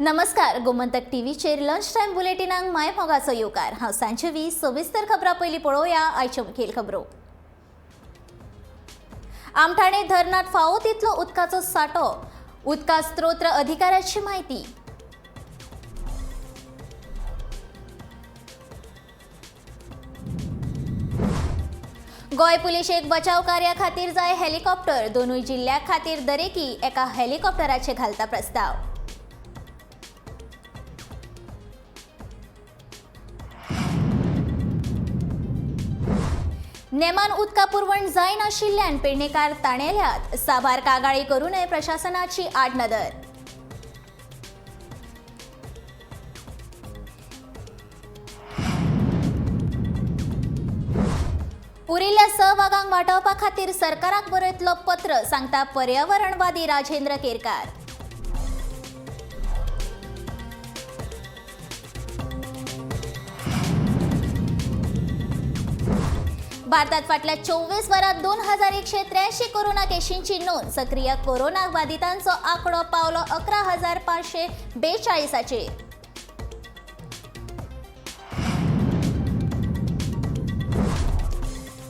नमस्कार, गोमंतक टीव्हीचेर lunch time बुलेटिनाक माय मोगाचो येवकार. हांव सांजवी. सविस्तर खबरां पयलीं पळोवया आयच्यो मुखेल खबरो. आमठाणे धरणांत फावो तितलो उदकाचो सांठो, उदका स्त्रोत अधिकाऱ्याची म्हायती. गोंय पुलिशेक बचाव कार्या खातीर जाय हेलिकॉप्टर, दोनूय जिल्ल्या खातीर दरेकी एका हेलिकॉप्टराचे घालता प्रस्ताव. नेमान उदका पुरवण जायनाशिल्ल्यान पेडणेकार ताणेल्यात, साबार कागाळी करूनय प्रशासनाची आडनदर. उरिल्ल्या 6 वागांक वाटावपा खातीर सरकाराक बरयतलो पत्र, सांगता पर्यावरणवादी राजेंद्र केरकार. भारतात फाटल्या 24 वरांत 2183 कोरोना केशींची नोंद, सक्रिय कोरोना बाधितांचो आंकडो पावलो 11,542.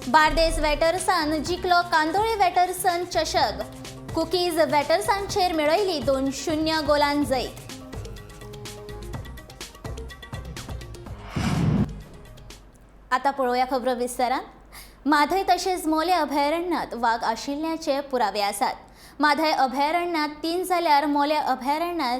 बार्देस वेटर्सान जिखलो कांदोळे वेटर्सन चषक, कुकीज वेटर्सांचेर मेळयली 2-0 गोलान जैत. आता पळोवया खबरो विस्तारान. माधय तशेंच मोले अभयारण्यात वाग आशिल्ल्याचे पुरावे आसात. माधय अभयारण्यात 3 जाल्यार मोले अभयारण्यात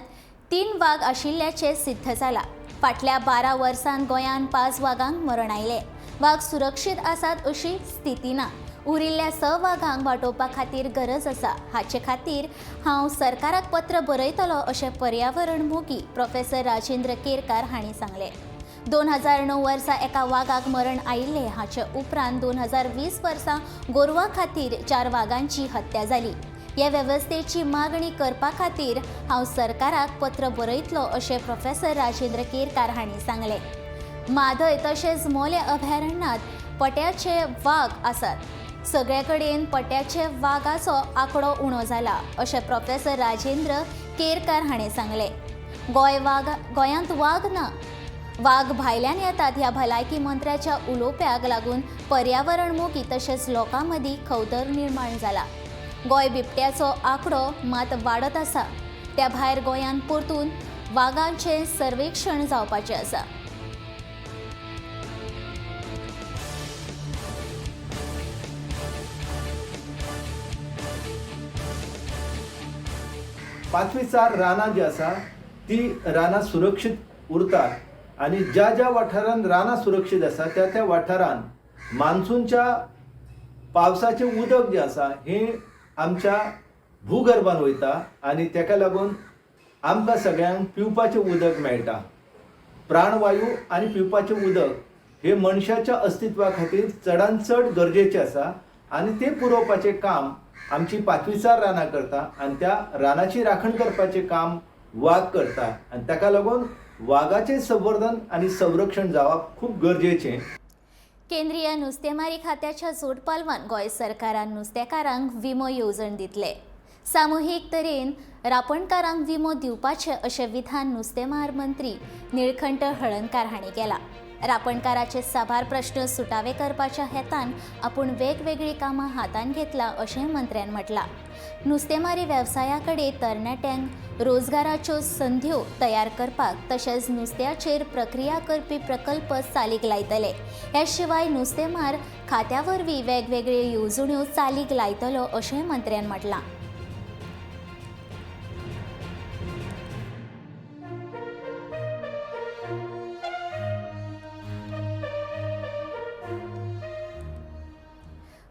3 वाग आशिल्ल्याचे सिद्ध जाला. फाटल्या 12 वर्सांत गोंयांत 5 वागांक मरण आयलें. वाग सुरक्षीत आसात अशी स्थिती ना. उरिल्ल्या 6 वागांक वाटोवपा खातीर गरज आसा. हाचे खातीर हांव सरकाराक पत्र बरयतलो अशें पर्यावरण मोगी प्रोफेसर राजेंद्र केरकार हांणी सांगलें. 2009 वर्सा एका वागाक मरण आयिल्लें. हाचे उपरांत 2020 वर्सा गोरवां खातीर 4 वागांची हत्या जाली. हे वेवस्थेची मागणी करपा खातीर हांव सरकाराक पत्र बरयतलो अशें प्रोफेसर राजेंद्र केरकार हांणी सांगलें. माधय तशेंच मोले अभयारण्यात पट्याचे वाग आसात. सगळे कडेन पट्याचे वागाचो आंकडो उणो जाला अशें प्रोफेसर राजेंद्र केरकार हांणी सांगलें. गोंयांत वाग ना, वाग भायल्यान येतात ह्या भलायकी मंत्र्याच्या उलोवप्याक लागून पर्यावरण मोगी तशेंच लोकां मदीं खवदळ निर्माण जाला. गोंय बिबट्याचो आंकडो मात वाडत आसा. त्या भायर गोंयांत परतून वागांचें सर्वेक्षण जावपाचें आसा. पांचवीचार रानां जी आसा ती रानां सुरक्षीत उरतात आनी ज्या ज्या वाठारान रानां सुरक्षीत आसा त्या त्या वाठारान मान्सूनच्या पावसाचें उदक जें आसा हें आमच्या भूगर्भान वयता आनी तेका लागून आमकां सगळ्यांक पिवपाचें उदक मेळटा. प्राणवायू आनी पिवपाचें उदक हे मनशाच्या अस्तित्वा खातीर चडान चड गरजेचें आसा आनी तें पुरोवपाचें काम आमची पांचवीचार रानां करता आनी त्या रानाची राखण करपाचें काम वाग करता आनी ताका लागून वागाचें संवर्धन आनी संरक्षण जावप खूब गरजेचें. केंद्रीय नुस्तेमारी खात्याच्या जोडपालवान गोंय सरकारान नुस्तेकारांक विमो येवजण दितले. सामुहीक तरेन रापणकारांक विमो दिवपाचें अशें विधान नुस्तेमार मंत्री निळखंठ हळर्णकार हांणी केलां. रापणकाराचे साबार प्रश्न सुटावे करपाच्या हेतान आपूण वेगवेगळीं कामां हातांत घेतला अशें मंत्र्यान म्हटलां. नुस्तेमारी वेवसाया कडेन तरणाट्यांक रोजगाराच्यो संद्यो तयार करपाक तशेंच नुस्त्याचेर प्रक्रिया करपी प्रकल्प चालीक लायतले. ह्या शिवाय नुस्तेमार खात्या वरवीं वेगवेगळ्यो येवजण्यो चालीक लायतलो अशें मंत्र्यान म्हटलां.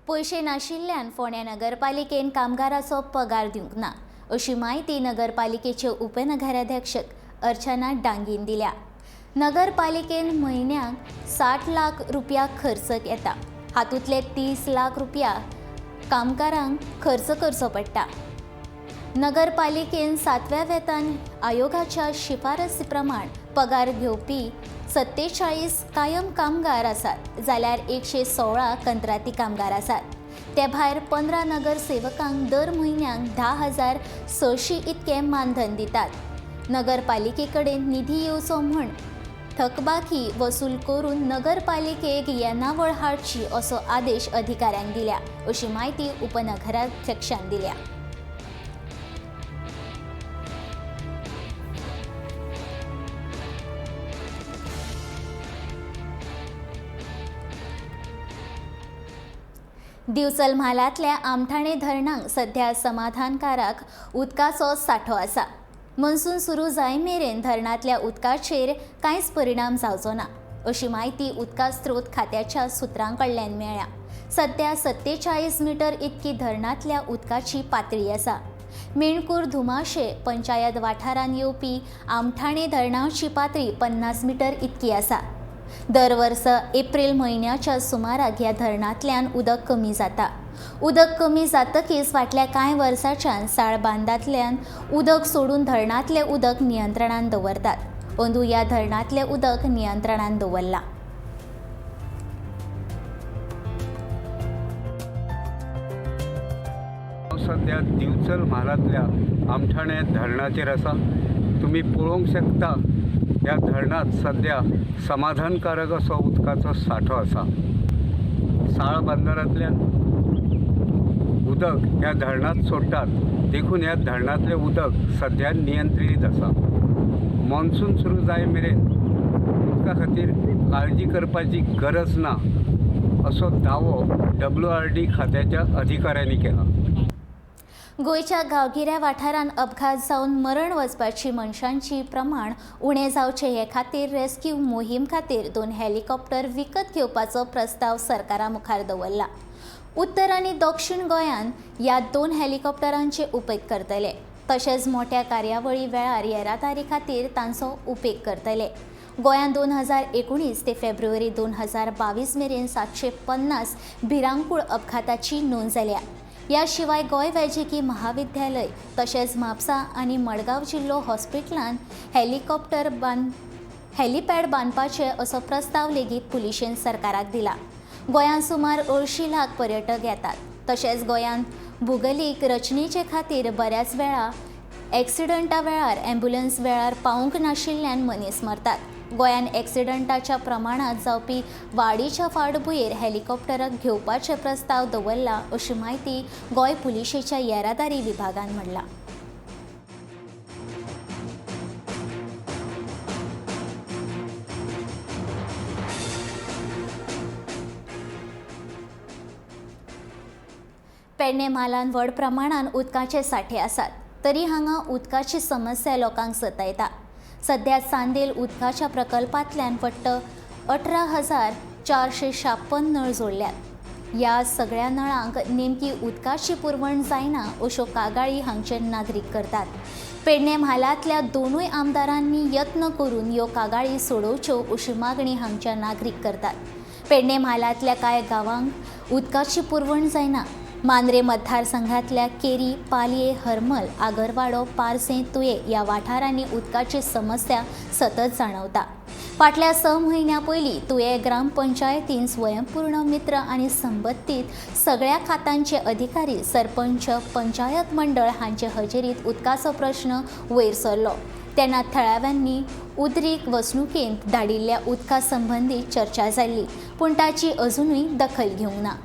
पयशे नाशिल्ल्यान फोंड्या नगरपालिकेन कामगाराचो पगार दिवंक ना अशी म्हायती नगरपालिकेचे उपनगराध्यक्षक अर्चना डांगीन दिल्या. नगरपालिकेन म्हयन्याक 60 लाख रुपया खर्च येता. हातूंतले 30 लाख रुपया कामगारांक खर्च करचो पडटा. नगरपालिकेन 7व्या वेतन आयोगाच्या शिफारसी प्रमाण पगार घेवपी 47 कायम कामगार आसात जाल्यार 116 कंत्राटी कामगार आसात. ते भायर 15 नगरसेवकांक दर म्हयन्याक 10,600 इतकें मानधन दितात. नगरपालिके कडेन निधी येवचो म्हूण थकबाकी वसूल करून नगरपालिकेक येणावळ हाडची असो आदेश अधिकाऱ्यांक दिल्या अशी म्हायती उपनगराध्यक्षान दिल्या. दिवचल म्हालांतल्या आमठाणे धरणांक सध्या समाधानकारक उदकाचो सांठो आसा. मॉन्सून सुरू जाय मेरेन धरणांतल्या उदकाचेर कांयच परिणाम जावचो ना अशी म्हायती उदका स्रोत खात्याच्या सुत्रां कडल्यान मेळ्ळ्या. सध्या 47 मिटर इतकी धरणांतल्या उदकाची पातळी आसा. मेणकूर धुमाशे पंचायत वाठारांत येवपी आमठाणे धरणाची पातळी 50 मिटर इतकी आसा. दर वर्सा एप्रिल म्हयन्याच्या सुमाराक ह्या धरणांतल्यान उदक कमी जाता. उदक कमी जातकीच फाटल्या कांय वर्सांच्यान साळबांदांतल्यान उदक सोडून धरणांतलें उदक नियंत्रणान दवरतात. अंदू ह्या धरणांतलें उदक नियंत्रणान दवरलां. सध्या दिवचल म्हालांतल्या आमठाणे धरणाचेर आसा. तुमी पळोवंक शकता ह्या धरणांत सध्या समाधानकारक असो उदकाचो सांठो आसा. साळ बंदरांतल्यान उदक ह्या धरणांत सोडटात देखून ह्या धरणांतलें उदक सध्या नियंत्रीत आसा. मॉन्सून सुरू जाय मेरेन उदका खातीर काळजी करपाची गरज ना असो दावो WRD खात्याच्या अधिकाऱ्यांनी केला. गोंयच्या गांवगिऱ्या वाठारांत अपघात जावन मरण वचपाची मनशांची प्रमाण उणें जावचें हे खातीर रेस्क्यू मोहीम खातीर 2 हेलिकॉप्टर विकत घेवपाचो प्रस्ताव सरकारा मुखार दवरला. उत्तर आनी दक्षिण गोंयांत ह्या 2 हेलिकॉप्टरांचे उपेग करतले. तशेंच मोठ्या कार्यावळी वेळार येरादारी खातीर तांचो उपेग करतले. गोंयांत 2019 ते फेब्रुवारी 2022 मेरेन 750 भिरांकूळ अपघाताची नोंद जाल्या. ह्या शिवाय गोंय वैजकी महाविद्यालय तशेंच म्हापसा आनी मडगांव जिल्लो हॉस्पिटलांत हेलिपॅड बांदपाचे असो प्रस्ताव लेगीत पुलिशेन सरकाराक दिला. गोंयांत सुमार 80 लाख पर्यटक येतात. तशेंच गोंयांत भुगोलीक रचनेचे खातीर बऱ्याच वेळा एक्सिडंटा वेळार ॲम्ब्युलन्स वेळार पावूंक नाशिल्ल्यान मनीस मरतात. गोंयांत एक्सिडंटाच्या प्रमाणांत जावपी वाडीच्या फाटभुंयेर हेलिकॉप्टराक घेवपाचे प्रस्ताव दवरला अशी म्हायती गोंय पुलिशेच्या येरादारी विभागान म्हणलां. पेडणे म्हालांत व्हड प्रमाणान उदकाचे सांठे आसात तरी हांगा उदकाची समस्या लोकांक सतायता. सध्या चांदेल उदकाच्या प्रकल्पांतल्यान वट्ट 18,456 नळ जोडल्यात. ह्या सगळ्या नळांक नेमकी उदकाची पुरवण जायना अश्यो कागाळी हांगचे नागरीक करतात. पेडणे म्हालांतल्या दोनूय आमदारांनी यत्न करून ह्यो कागाळी सोडोवच्यो अशी मागणी हांगच्या नागरीक करतात. पेडणे म्हालांतल्या कांय गांवांक उदकाची पुरवण जायना. मांद्रे मतदारसंघातल्या केरी, पालये, हरमल, आगरवाडो, पार्से, तुये ह्या वाठारांनी उदकाची समस्या सतत जाणवता. फाटल्या 6 म्हयन्यां पयलीं तुये ग्रामपंचायतीन स्वयंपूर्ण मित्र आनी संबंदीत सगळ्या खात्यांचे अधिकारी, सरपंच, पंचायत मंडळ हांचे हजेरीत उदकाचो प्रश्न वयर सरलो. तेन्ना थळाव्यांनी उद्रीक वसणुकेंत धाडिल्ल्या उदका संबंदी चर्चा जाल्ली, पूण ताची अजुनूय दखल घेवंक ना.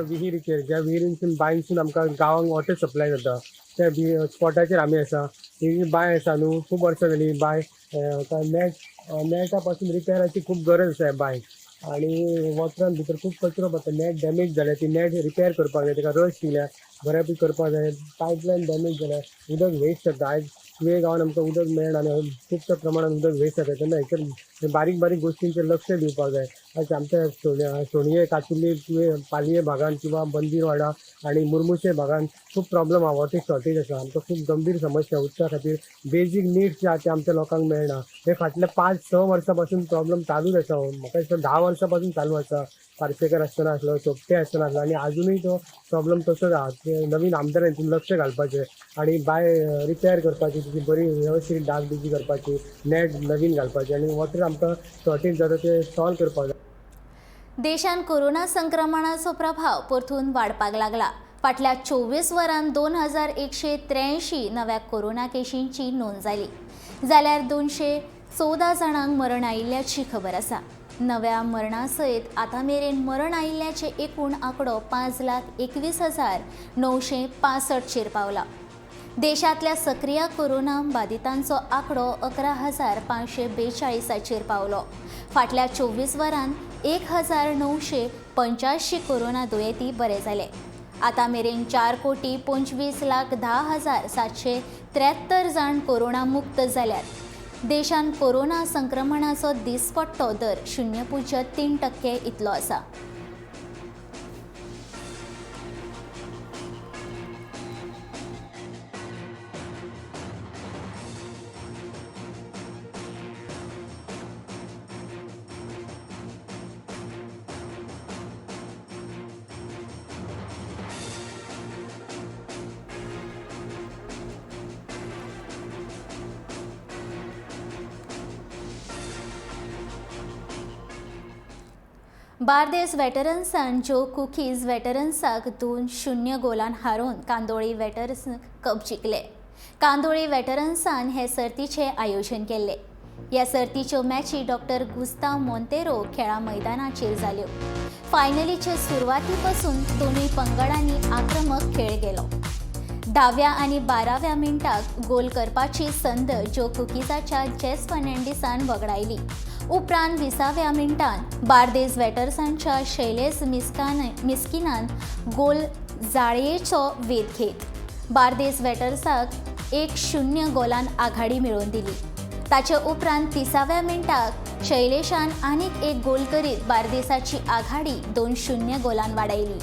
विहिरीचेर ज्या विहिरीनसून बांयसून आमकां गांवांक वॉटर सप्लाय जाता त्या स्पॉटाचेर आमी आसा. ही बांय आसा न्हू, खूब वर्सां जाली बांय नेटा पासून रिपेराची खूब गरज आसा ह्या बांयक. आनी वॉटरान भितर खूब कचरो पडटा, नेट डॅमेज जाल्या, ती नेट रिपेर करपाक जाय, ताका रश दिल्या बऱ्यापैकी करपाक जाय. पायपलायन डॅमेज जाल्या, उदक वेस्ट जाता. आयज तुये गांवांत आमकां उदक मेळना आनी खुबश्या प्रमाणान उदक वेस्ट जाता. तेन्ना हेचेर बारीक बारीक गोश्टींचेर लक्ष दिवपाक जाय. आनी आमच्या सोणये कातुर्ली तुये पालये भागान किंवा बंदीरवाडा आनी मुर्मुशे भागान खूब प्रॉब्लम आहा. वॉटर शॉर्टेज आसा. आमकां खूब गंभीर समस्या उदका खातीर. बेजीक निड्स जे आहा ते आमच्या लोकांक मेळना. हे फाटल्या 5-6 वर्सां पासून प्रॉब्लम चालूच आसा. म्हाका दिसता 10 वर्सां पासून चालू आसा. पार्सेकर आसतना आसलो, सोपटे आसतना आसलो आनी आजुनूय तो प्रॉब्लम तसोच आहा. ते नवीन आमदारान हितून लक्ष घालपाचें आनी बांय रिपेर करपाची, तिची बरी वेवस्थीत डागडुजी करपाची, नॅट नवीन घालपाची आनी वॉटर आमकां शॉर्टेज जाता ते सॉल्व करपाक जाय. देशान कोरोना संक्रमणाचो प्रभाव परतून वाडपाक लागला. फाटल्या 24 वरांत 2183 नव्या कोरोना केशींची नोंद जाली, जाल्यार 214 जाणांक मरण आयिल्ल्याची खबर आसा. नव्या मरणा सयत आतां मेरेन मरण आयिल्ल्याचे एकूण आंकडो 5,21,965 पावला. देशांतल्या सक्रिय कोरोना बादितांचो आंकडो 11,542 पावलो. फाटल्या 24 वरांत 1,985 कोरोना दुयेंती बरे जाले. आतां मेरेन 4,25,10,773 जाण कोरोना मुक्त जाल्यात. देशांत कोरोना संक्रमणाचो दिसपट्टो दर 0.3% इतलो आसा. बार्देस वेटरन्सान जो कुकीज वेटरन्साक 2-0 गोलान हारोवन कांदोळी वेटरन्स कप जिखले. कांदोळी वेटरन्सान हे सर्तीचें आयोजन केल्लें. ह्या सर्तीच्यो मॅची डॉक्टर गुस्ताव मोंतेरो खेळा मैदानाचेर जाल्यो. फायनलीचे सुरवाती पासून दोनूय पंगडांनी आक्रमक खेळ केलो. 10व्या आनी 12व्या मिनटाक गोल करपाची संद जो कुकीजाच्या जेस फर्नांडीसान वगडायली. उपरांत 20व्या मिनटान बार्देस वेटर्सांच्या शैलेश मिस्किनान गोल जाळयेचो वेध घेत बार्देस वेटर्साक 1-0 गोलान आघाडी मेळोवन दिली. ताचे उपरांत 30व्या मिनटाक शैलेशान आनीक एक गोल करीत बार्देसाची आघाडी 2-0 गोलान वाडयली.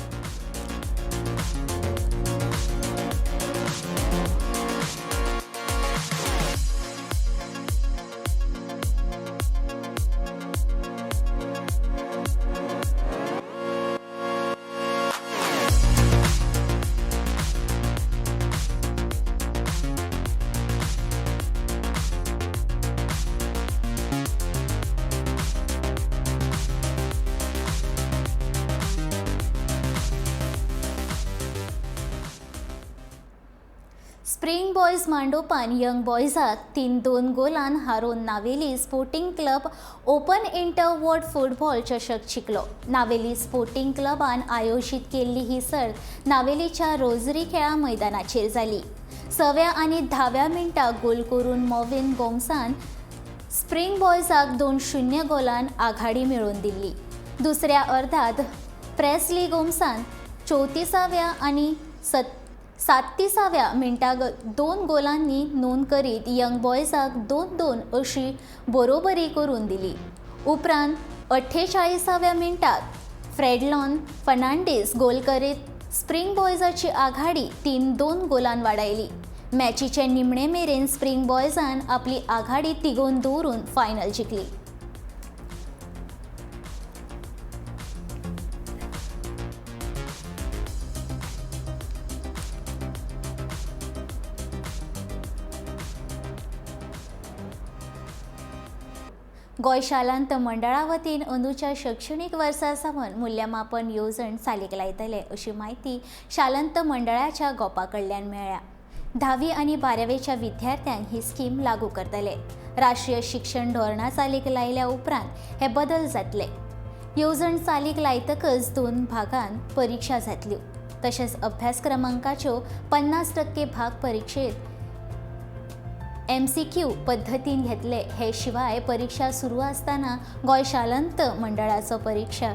स्प्रिंग बॉयज मांडोपान यंग बॉयजाक 3-2 गोलान हारोवन Navelim sporting club open inter ward football चषक जिखलो. नावेली स्पोर्टिंग क्लबान आयोजीत केल्ली ही सर्त नावेलीच्या रोजरी खेळा मैदानाचेर जाली. 6व्या आनी 10व्या मिनटाक गोल करून मोविन गोम्सान स्प्रिंग बॉयजाक 2-0 गोलान आघाडी मेळोवन दिल्ली. दुसऱ्या अर्धात प्रेस्ली गोम्सान 34व्या आनी 37व्या मिनटाक 2 गोलांनी नोंद करीत यंग बॉयजाक 2-2 अशी बरोबरी करून दिली. उपरांत 48व्या मिनटाक फ्रेडलॉन फर्नांडीस गोल करीत स्प्रिंग बॉयजाची आघाडी 3-2 गोलान वाडयली. मॅचीचे निमणे मेरेन स्प्रिंग बॉयजान आपली आघाडी तिगोवन दवरून फायनल जिखली. गोंय शालांत मंडळा वतीन अंदूच्या शैक्षणीक वर्सा सावन मूल्यमापन येवजण चालीक लायतले अशी म्हायती शालांत मंडळाच्या गोपा कडल्यान मेळ्ळ्या. 10वी आनी 12वेच्या विद्यार्थ्यांक ही स्कीम लागू करतले. राष्ट्रीय शिक्षण धोरणा चालीक लायल्या उपरांत हे बदल जातले. येवजण चालीक लायतकच 2 भागान परिक्षा जातल्यो. तशेंच अभ्यासक्रमांकाच्यो 50% भाग परिक्षेत MCQ पद्दतीन घेतले. हे शिवाय परिक्षा सुरू आसतना गोंय शालांत मंडळाचो परीक्षा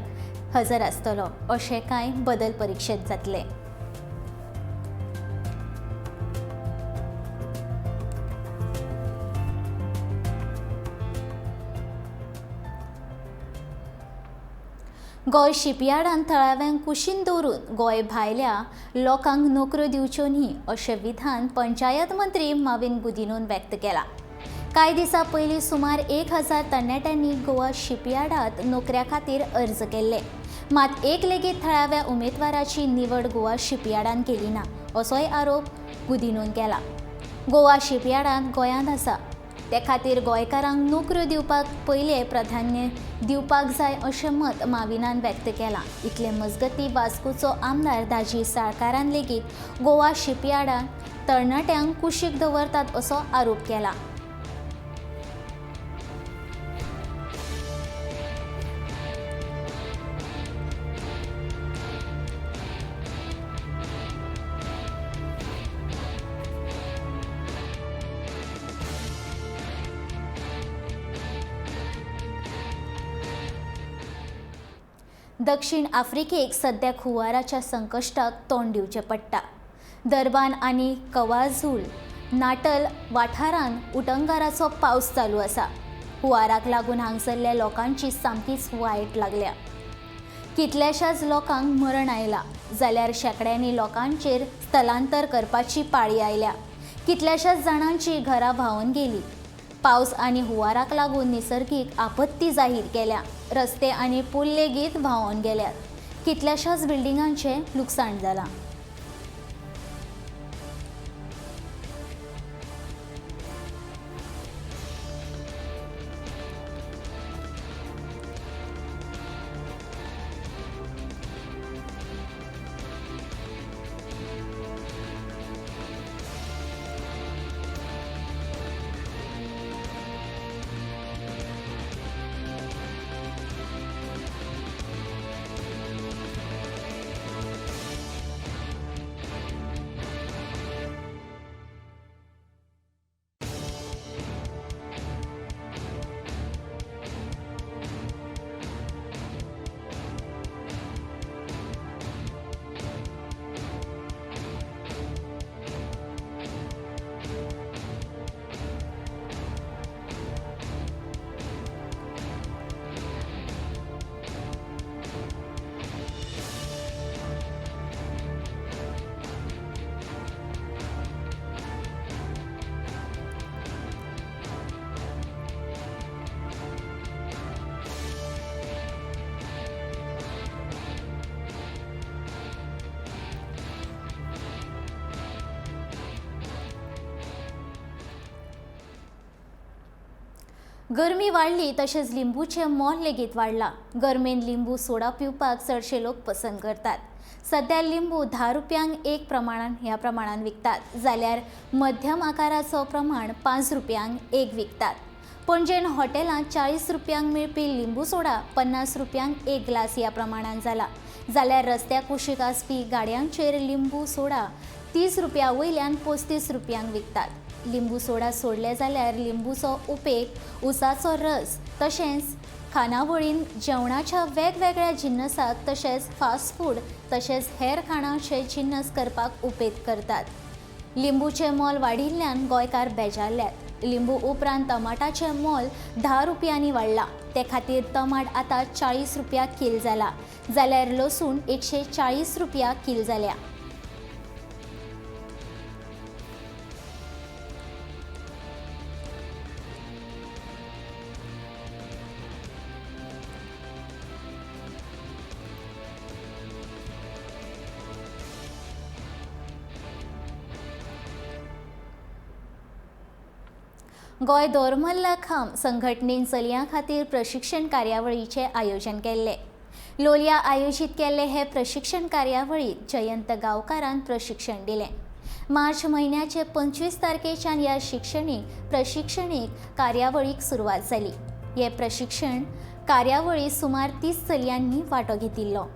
हजर आसतलो अशे कांय बदल परिक्षेत जातले. गोंय शिपयार्डान थळाव्यांक कुशीन दवरून गोंय भायल्या लोकांक नोकऱ्यो दिवच्यो न्ही अशें विधान पंचायत मंत्री माविन गुदिन्होन व्यक्त केलां. कांय दिसां पयलीं सुमार 1000 तरणाट्यांनी गोवा शिपयार्डांत नोकऱ्या खातीर अर्ज केल्ले, मात एक लेगीत थळाव्या उमेदवाराची निवड गोवा शिपयार्डान केली ना असोय आरोप गुदिन्होन केला. गोवा शिपयार्डांत गोंयांत आसा, ते खातीर गोंयकारांक नोकऱ्यो दिवपाक पयलें प्राधान्य दिवपाक जाय अशें मत माविनान व्यक्त केलां. इतले मजगतीं वास्कोचो आमदार दाजी साळकारान लेगीत गोवा शिपयार्डान तरणाट्यांक कुशीक दवरतात असो आरोप केला. दक्षिण आफ्रिकेक सध्या हुंवाराच्या संकश्टाक तोंड दिवचें पडटा. दर्बान आनी कवाझूल नाटल वाठारांत उटंगाराचो पावस चालू आसा. हुंवाराक लागून हांगसरल्या लोकांची सामकीच वायट लागल्या. कितल्याशाच लोकांक मरण आयलां जाल्यार शेंकड्यांनी लोकांचेर स्थलांतर करपाची पाळी आयल्या. कितल्याशाच जाणांची घरां व्हांवन गेली. पावस आनी हुंवाराक लागून निसर्गीक आपत्ती जाहीर केल्या. रस्ते आनी पूल लेगीत व्हांवन गेल्यात. कितल्याशाच बिल्डिंगांचें लुकसाण जालां. गरमी वाडली तशेंच लिंबूचें मोल लेगीत वाडलां. गरमेन लिंबू सोडा पिवपाक चडशे लोक पसंत करतात. सध्या लिंबू 10 रुपयांक एक प्रमाणान ह्या प्रमाणान विकतात, जाल्यार मध्यम आकाराचो प्रमाण 5 रुपयांक एक विकतात. पणजेन हॉटेलांत 40 रुपयांक मेळपी लिंबू सोडा 50 रुपयांक एक ग्लास ह्या प्रमाणान जाला, जाल्यार रस्त्या कुशीक आसपी गाडयांचेर लिंबू सोडा 30 रुपया वयल्यान 35 रुपयांक विकतात. लिंबू सोडा सोडले जाल्यार लिंबूचो उपेग उसाचो रस तशेंच खानावळीन जेवणाच्या वेगवेगळ्या जिन्नसाक तशेंच फास्ट फूड तशेंच हेर खाणाचे जिन्नस करपाक उपेग करतात. लिंबूचें मोल वाडिल्ल्यान गोंयकार बेजारल्यात. लिंबू उपरांत टमाटाचें मोल 10 रुपयांनी वाडलां. ते खातीर टमाट आतां 40 रुपया कील जाला, जाल्यार लसूण 140 रुपया कील जाल्या. गोंय दोरमल्ला खाम संघटनेन चलयां खातीर प्रशिक्षण कार्यावळीचें आयोजन केल्लें. लोलया आयोजीत केल्ले हे प्रशिक्षण कार्यावळीत जयंत गांवकारान प्रशिक्षण दिलें. मार्च म्हयन्याचे 25 तारखेच्यान ह्या शिक्षणीक प्रशिक्षणीक कार्यावळीक सुरवात जाली. हे प्रशिक्षण कार्यावळी सुमार 30 चलयांनी वांटो घेतिल्लो.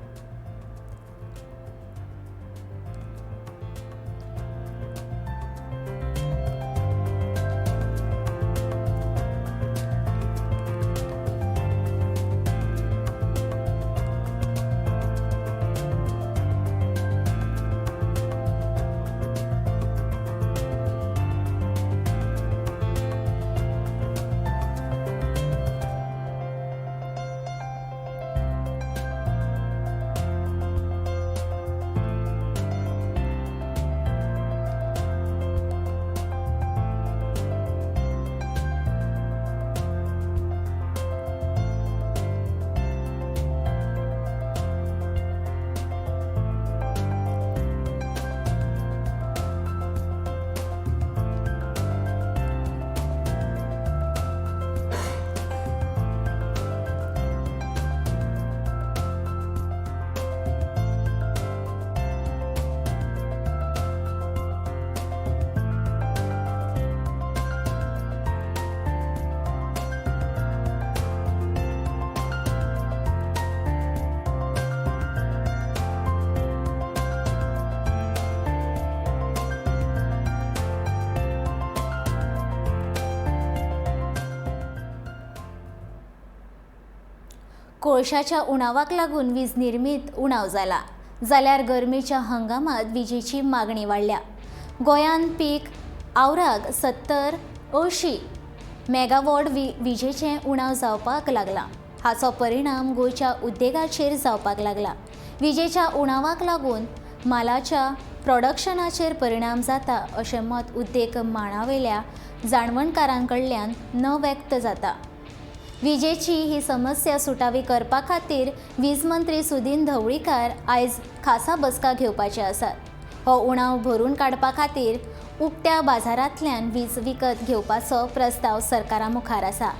कोळशाच्या उणावाक लागून वीज निर्मीत उणाव जाला, जाल्यार गरमेच्या हंगामात विजेची मागणी वाडल्या. गोंयांत पीक आवराक 70-80 मेगावॉट विजेचें उणाव जावपाक लागला. हाचो परिणाम गोंयच्या उद्देगाचेर जावपाक लागला. विजेच्या उणावाक लागून मालाच्या प्रोडक्शनाचेर परिणाम जाता अशें मत उद्देग माळावेल्या जाणवणकारांकडल्यान न व्यक्त जाता. विजेची ही समस्या सुटावी करपा खातीर वीज मंत्री सुदिन ढवळीकार आयज खासा बसका घेवपाचे आसात. हो उणाव भरून काडपा खातीर उक्त्या बाजारांतल्यान वीज विकत घेवपाचो प्रस्ताव सरकारा मुखार आसा.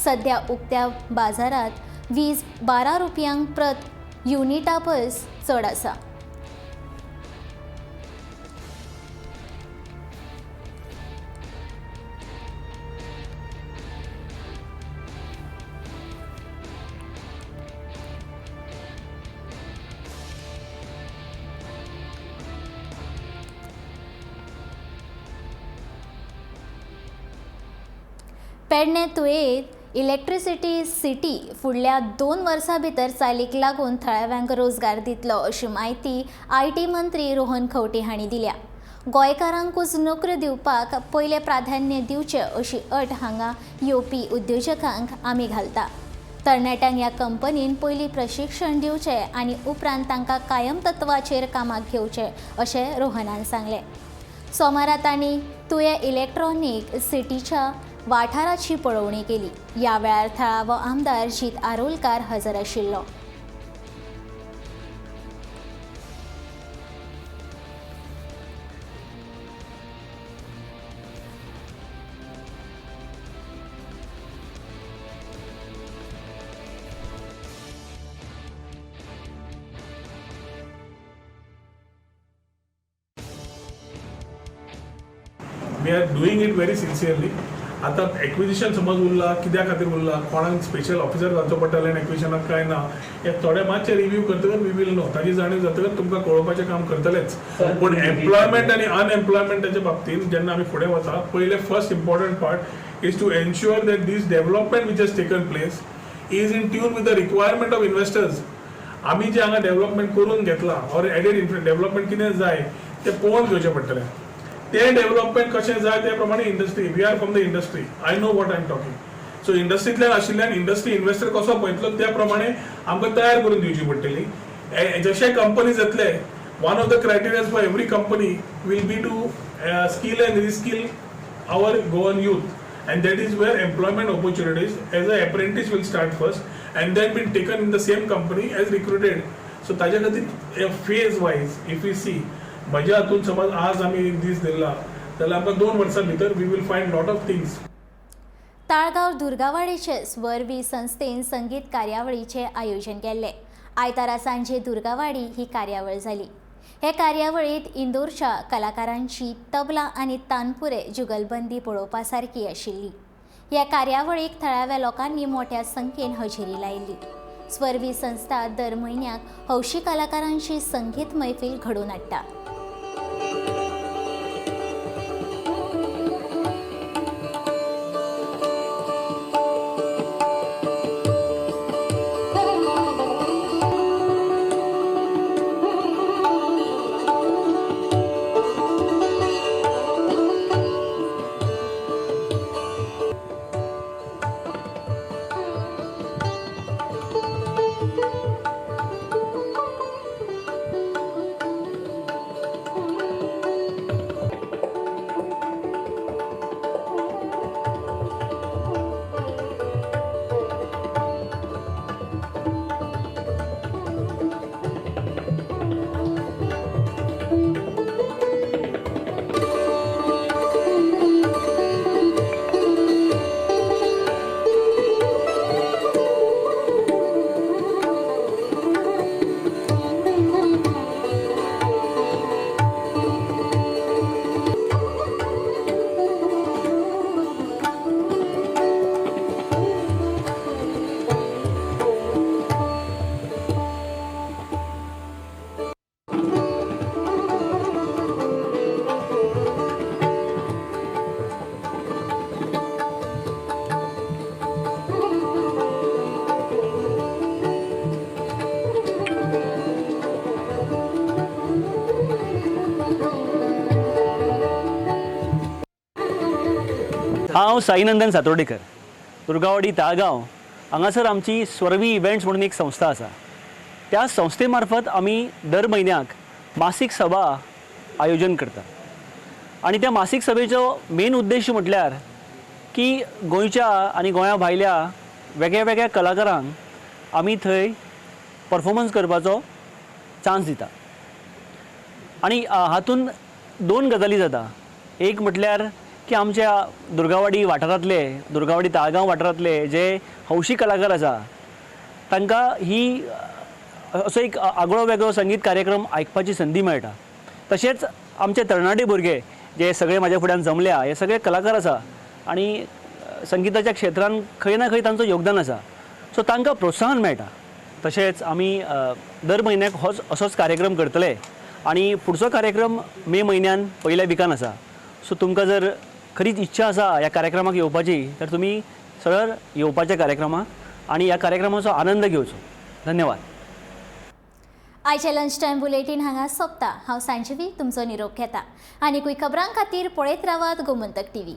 सध्या उक्त्या बाजारांत वीज 12 रुपयांक प्रत युनिटा परस चड आसा. पेडणे तुयेंत इलेक्ट्रिसिटी सिटी फुडल्या 2 वर्सां भितर चालीक लागून थळाव्यांक रोजगार दितलो अशी म्हायती IT मंत्री रोहन खंवटे हांणी दिल्या. गोंयकारांकूच नोकऱ्यो दिवपाक पयलें प्राधान्य दिवचें अशी अट हांगा येवपी उद्योजकांक आमी घालता. तरणाट्यांक ह्या कंपनीन पयलीं प्रशिक्षण दिवचें आनी उपरांत तांकां कायम तत्वाचेर कामाक घेवचें अशें रोहनान सांगलें. सोमारा तांणी तुयें इलेक्ट्रॉनीक सिटीच्या वाठाराची पळोवणी केली. ह्या वेळार थळावो आमदार जीत आरोलकार हजर आशिल्लो. We are doing it very sincerely. आतां एक्विजिशन समज उरला, कित्या खातीर उरला, कोणाक स्पेशल ऑफिसर घालचो पडटलें आनी एक्विजिशनाक काय ना, हे थोडे मातशे रिव्यू करतकच we will know, ताजी जाणीव जातकच तुमकां कळोवपाचें काम करतलेच. पूण एम्प्लॉयमेंट आनी अनएम्प्लॉयमेंटाच्या बाबतींत जेन्ना आमी फुडें वता, पयलें first important part is to ensure that this development which has taken place is in tune with the requirement of investors. आमी जे हांगा डेव्हलपमेंट करून घेतला ऑर एडेड डेव्हलपमेंट कितें जाय तें पळोवन घेवचें पडटलें. ते डेव्हलपमेंट कशें जाय ते प्रमाणे industry, we are from the industry, I know what I am talking. So इंडस्ट्रींतल्यान आशिल्ल्यान इंडस्ट्री इन्व्हेस्टर कसो पळयतलो त्या प्रमाणे आमकां तयार करून दिवची पडटली. जशे कंपनीज येतले, one of the criterias for every company will be to skill and reskill our Goan youth, and that is where employment opportunities as a apprentice will start first and then be taken in the same company as recruited. So ताज्या खातीर phase wise if you see, म्हज्या हातून समज आज आमी एक दीस धरला जाल्यार आमकां 2 वर्सां भितर we will find lot of things. Talgaon दुर्गावाडीचे स्वरवी संस्थेन संगीत कार्यावळीचें आयोजन केल्लें. आयतारा सांजे दुर्गावाडी ही कार्यावळ जाली. हे कार्यावळींत इंदोरच्या कलाकारांची तबला आनी तानपुरे जुगलबंदी पळोवपा सारकी आशिल्ली. ह्या कार्यावळीक थळाव्या लोकांनी मोठ्या संख्येन हजेरी लायिल्ली. स्वरवी संस्था दर म्हयन्याक हौशी कलाकारांची संगीत मैफील घडोवन हाडटा. हांव साईनंदन सातोर्डेकर, दुर्गावाडी ताळगांव हांगासर आमची स्वरवी इव्हेंट्स म्हणून एक संस्था आसा. त्या संस्थे मार्फत आमी दर म्हयन्याक मासीक सभा आयोजन करतात आनी त्या मासीक सभेचो मेन उद्देश म्हटल्यार की गोंयच्या आनी गोंया भायल्या वेगळ्या वेगळ्या कलाकारांक आमी थंय परफॉर्मन्स करपाचो चान्स दिता. आनी हातूंत दोन गजाली जाता. एक म्हटल्यार की आमच्या दुर्गावाडी वाठारांतले, दुर्गावाडी ताळगांव वाठारांतले जे हौशी कलाकार आसा तांकां ही असो एक आगळो वेगळो संगीत कार्यक्रम आयकपाची संदी मेळटा. तशेंच आमचे तरणाटे भुरगे जे सगळे म्हाज्या फुड्यान जमल्या हे सगळे कलाकार आसा आनी संगिताच्या क्षेत्रान खंय ना खंय तांचो योगदान आसा, सो तांकां प्रोत्साहन मेळटा. तशेंच आमी दर म्हयन्याक होच असोच कार्यक्रम करतले आनी फुडचो कार्यक्रम मे म्हयन्यान पयल्या विकान आसा. सो तुमकां जर खरीच इच्छा आसा ह्या कार्यक्रमाक येवपाची तर तुमी सरळ येवपाच्या कार्यक्रमाक आनी ह्या कार्यक्रमाचो आनंद घेवचो. धन्यवाद. आयचें लंच टायम बुलेटीन हांगा सोंपता. हांव सांजवी तुमचो निरोप घेता. आनीकूय खबरां खातीर पळयत रावात गोमंतक टीव्ही.